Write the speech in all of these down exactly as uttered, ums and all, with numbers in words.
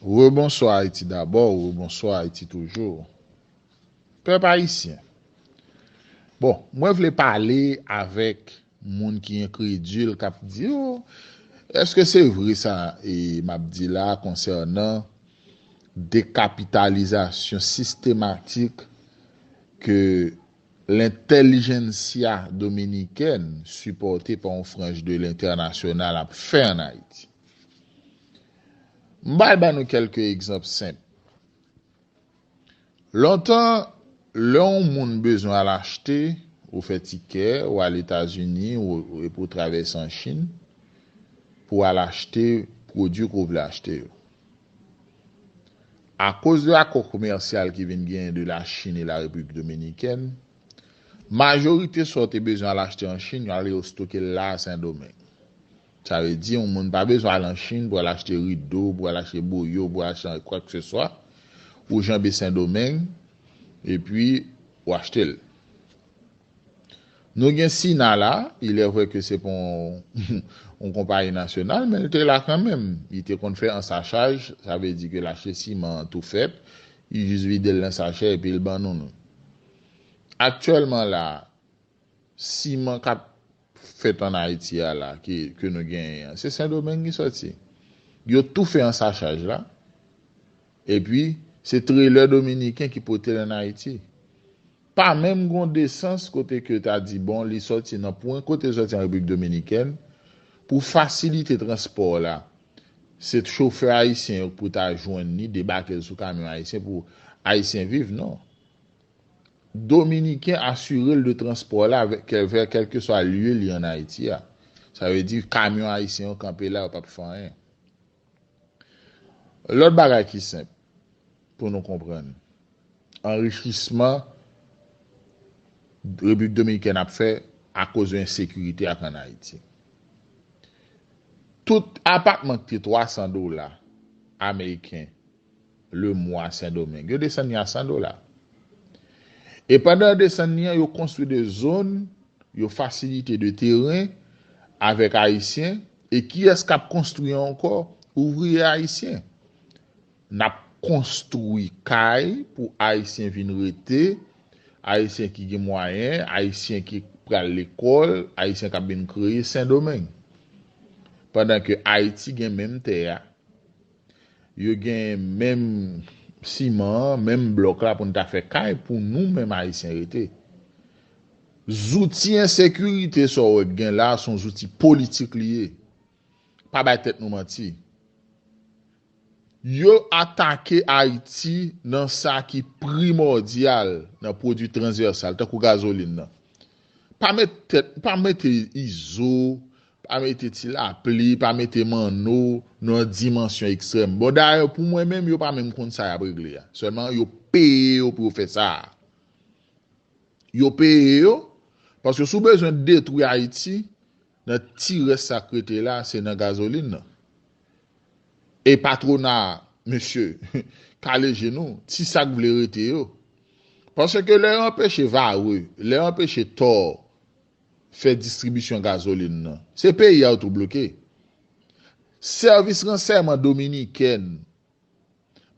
Rebonswa Ayiti dabò, rebonswa Ayiti toujou. Pèp ayisyen. Bon, mwen vle pale avèk moun ki enkredil k ap di, "Oh, èske se vre sa e m ap di la konsènan dekapitalizasyon sistematik ke lentèlijensya dominikèn, sipòte pa yon franj de lentènasyonal, ap fè ann Ayiti?" M pral ban nou kèlke egzanp senp. Lontan, lè yon moun bezwen al achte, ou fè tikè, ou al Etazini, ou, epi ou travèse an Chin, pou al achte pwodui ke w vle achte yo. Akoz de akò komèsyal ki vin genyen de la Chine e la Repiblik Dominikèn, majorite sa w te bezwen al achte an Chin, yo ale yo stoke l la a Sendomeng. Sa vle di, yon moun pa bezwen al an Chin pou al achte rido, pou al achte boyo, pou al achte kwakeseswa. Ou janbe Sendomeng, epi ou achte l. Nou gen Sina la, il est vrai que se pa yon, yon konpayi nasyonal, men l te la kanmenm. Li te konn fè ansachaj, sa vle di ke l achte siman an tou fèt, li jis vide l nan sachè epi l ban nou nou. Aktyèlman la, siman k ap fèt ann Ayiti a la, ke, ke nou genyen an, se Sendomeng li sòti. Yo tou fè ansachaj la, epi se trelè dominiken ki pote l ann Ayiti. Pa menm gon desans kote ke ta di, bon, li sòti nan pwen kote l sòti an Repiblik Dominikèn, pou fasilite transpò la. Se chofè ayisyen yo pou ta jwenn li, debake l sou kamyon ayisyen pou ayisyen viv, non. Dominiken asire l de transpò la vè, vè kèlkeswa lye li ann Ayiti a. Sa vle di, kamyon ayisyen yo kanpe la, yo p ap fè anyen. Lòt bagay ki senp pou nou konprann, anrichisman Repiblik Dominikèn ap fè akoz de ensekirite ak ann Ayiti. Tout apatman ki te twa san dola ameriken lemwa Sendomeng, yo desann li a san dola. E pandan yo desann li an, yo konstwi de zòn, yo fasilite de teren avèk Ayisyen. E kiyès k ap konstwi ankò? Ouvriye ayisyen. N ap konstwi kay pou Ayisyen vin rete, Ayisyen ki gen mwayen, Ayisyen ki pral lekòl, Ayisyen k ap vin kreye Sendomeng. Pandan ke Ayiti gen menm tè a, yo gen menm siman an, menm blòk la pou n ta fè kay pou nou menm Ayisyen rete. Zouti ensekirite sa w wè k gen la, se yon zouti politik li ye. Pa bay tèt nou manti. Yo atake Ayiti nan sa ki primòdyal nan pwodui transvèsal, tankou gazolin nan. Pa met tèt, pa mete izo, pa mete ti lapli, pa mete manno nan dimansyon ekstrèm. Bon, dayè, pou mwen menm, yo pa menm konn sa y ap regle a. Sèlman, yo peye yo pou yo fè sa a. Yo peye yo, paske si w bezwen detwi Ayiti, nan ti rès sa k rete la, se nan gazolin nan. E patrona, mesye, kale je nou, ti sa k vle rete yo. Paske lè yo anpeche Varreux, lè yo anpeche Thor fè distribisyon gazolin nan, se peyi a yo tou bloke. Sèvis ransèyman dominikèn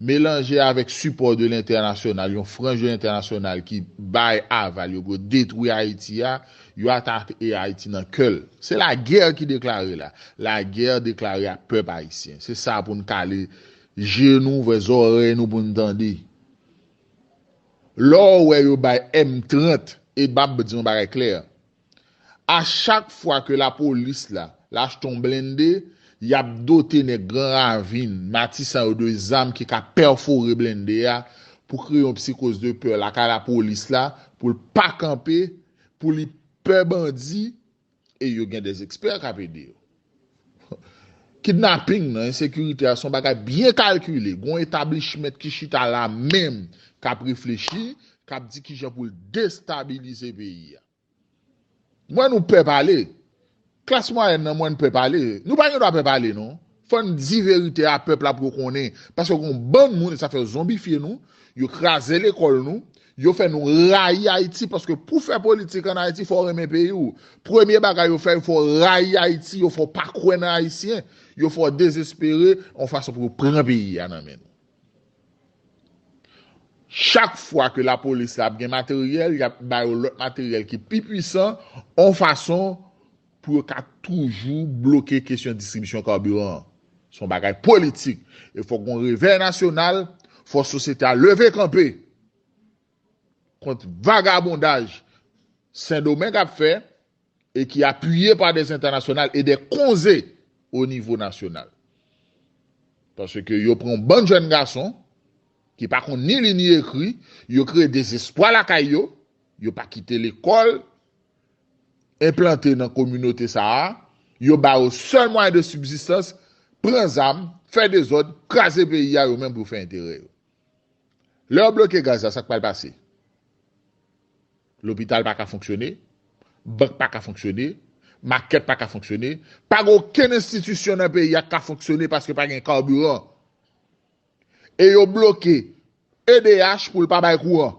melanje avèk sipò de lentènasyonal, yon franj de lentènasyonal ki bay aval yo pou yo detwi Ayiti a, yo atake Ayiti nan kè l. Se lagè ki deklare la. Lagè deklare a pèp ayisyen. Se sa pou n kale je nou, ouvè zòrèy nou pou n tande. Lè w wè yo bay M trant, e m ap di yon bagay klè. A chak fwa ke lapolis la, l achte yon blende, y ap dote nèg Gran Ravin, Matisan yo de zam ki ka pèfore blende a pou kreye yon psikoz de pè lakay lapolis la, pou l pa kanpe, pou li pè bandi, e yo gen dè ekspè k ap ede yo. Kidnaping nan, ensekirite a, se yon bagay byen kalkile. Gon etablishment ki chita la menm, k ap reflechi, k ap di kijan pou l destabilize peyi a. Mwen, nou pè pale. Klas mwayèn nan, mwen, n pè pale. Nou pa gen dwa pè pale, non. Fò n di verite a pèp la pou yo konnen. Paske gon bann moun, e sa fè zonbifye nou, yo kraze lekòl nou, Yo fè nou rayi Ayiti, paske pou fè politik ann Ayiti, fò w renmen peyi w. Premye bagay yo fè, fò w rayi Ayiti, yo fè w pa kwè nan Ayisyen, yo fè w dezespere, yon fason pou yo pran peyi a nan men nou. Chak fwa ke lapolis la ap gen materyèl, y ap ba yo lòt materyèl ki pi pwisan, yon fason pou yo ka toujou bloke kesyon distribisyon kabiran an. Se yon bagay politik. E fòk gon revèy nasyonal, fò sosyete a leve kanpe kont vagabondaj Sendomeng ap fè e ki apiye pa dè entènasyonal e dè konze o nivo nasyonal. Paske yo pran yon bann jèn gason ki pa konn ni li ni ekri, yo kreye dezespwa lakay yo, yo pa kite lekòl enplante nan kominote sa a, yo ba yo sèl mwayen de sibzistans, pran zam, fè dezòd, kraze peyi a yo menm pou yo fè enterè yo. Lè yo bloke gaz la, sa k pral pase? Lopital pa ka fonksyone, bank pa ka fonksyone, makèt pa ka fonksyone, pa gen okenn enstitisyon nan peyi a k ka fonksyone paske pa gen kabiran. E yo bloke E D H pou l pa bay kouran.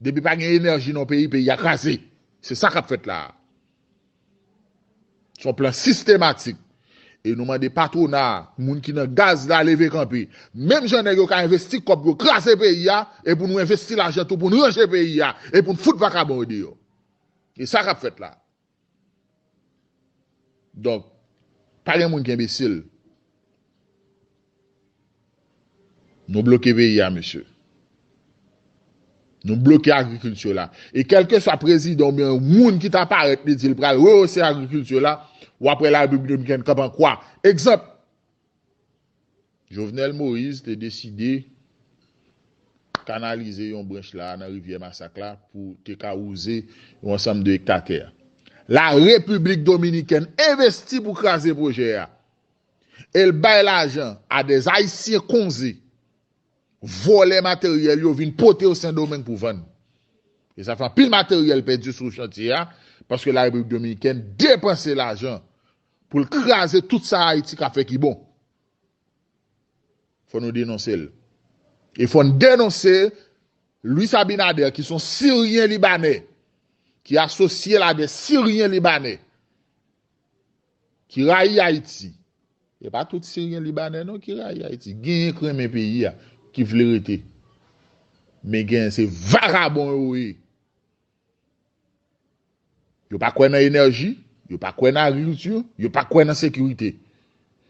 Depi pa gen enèji nan peyi, peyi a kraze. Se sa k ap fèt la a. Se yon plan sistematik. E nou mande patwona a, moun ki nan gaz la leve kanpe. Menm jan nèg yo ka envesti kòb yo kraze peyi a, e pou nou envesti lajan tou pou nou ranje peyi a, e pou n fout vakabon yo deyò. E sa k ap fèt la. Donk, pa gen moun ki enbesil. Nou bloke peyi a, mesye. Nou bloke agrikilti la. E kèlkeswa prezidan oubyen yon moun ki ta parèt li di l pral rehose agrikilti la, w ap wè Larepiblik Dominikèn kanpe an kwa. Egzanp, Jovenel Moïse te deside kanalize yon branch la nan rivyè Masak la pou te ka wouze yon ansanm de ekta tè. Larepiblik Dominikèn envesti pou kraze pwojè a. E l bay lajan a dè Ayisyen konze, vòlè materyèl yo vin pote yo Sendomeng pou vann. E sa fè anpil materyèl pèdi sou chantye a, paske Larepiblik Dominikèn depanse lajan pou l kraze tout sa Ayiti ka fè ki bon. Fò nou denonse l. E fò n denonse Luis Abinader, ki se yon Siryen Libanè, ki asosye l a de Siryen Libanè, ki rayi Ayiti. E pa tout Siryen Libanè non ki rayi Ayiti. Genyen k renmen peyi a, ki vle rete. Men genyen se vagabon yo ye. Yo pa kwè nan enèji, yo pa kwè nan agrikilti, yo pa kwè nan sekirite.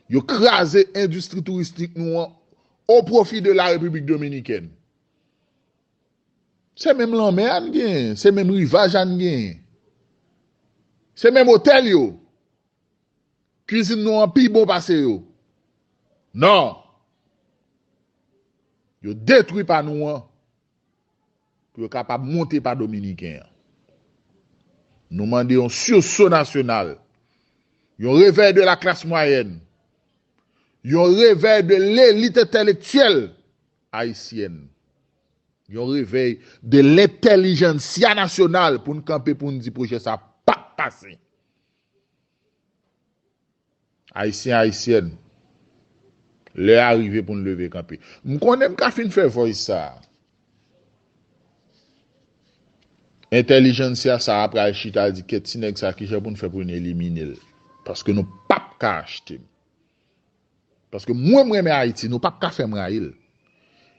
Yo kraze endistri touristik nou an o pwofi de Larepiblik Dominikèn. Se menm lanmè a n genyen, se menm rivaj a n genyen. Se menm otèl yo. Kwizin nou an pi bon pase yo. Non. Yo detwi pa nou an pou yo kapab monte pa Dominiken an. Nou mande yon siso nasyonal, yon revèy de la klas mwayèn, yon revèy de lelit entèlektyèl ayisyèn, yon revèy de lentèlijansya nasyonal pou n kanpe pou n di pwojè sa p ap pase. Ayisyen, Ayisyèn, lè a rive pou n leve kanpe. M konnen m ka fin fè voice sa a. Entèlijansya sa a pral chita di kèt ti nèg sa a kijan pou n fè pou n elimine l. Paske nou p ap ka achte m. Paske mwen m renmen Ayiti, nou p ap ka fè m rayi l.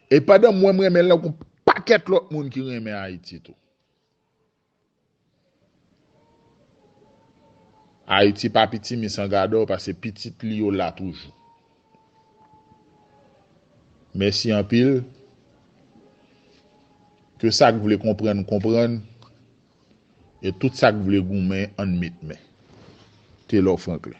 E pandan mwen m renmen l, gon pakèt lòt moun ki renmen Ayiti tou. Ayiti pa pitimi san gadò, paske pitit li yo la toujou. Mèsi anpil. Ke sa k vle konprann, konprann. E tout sa k vle goumen, ann met men. Telor Franklin.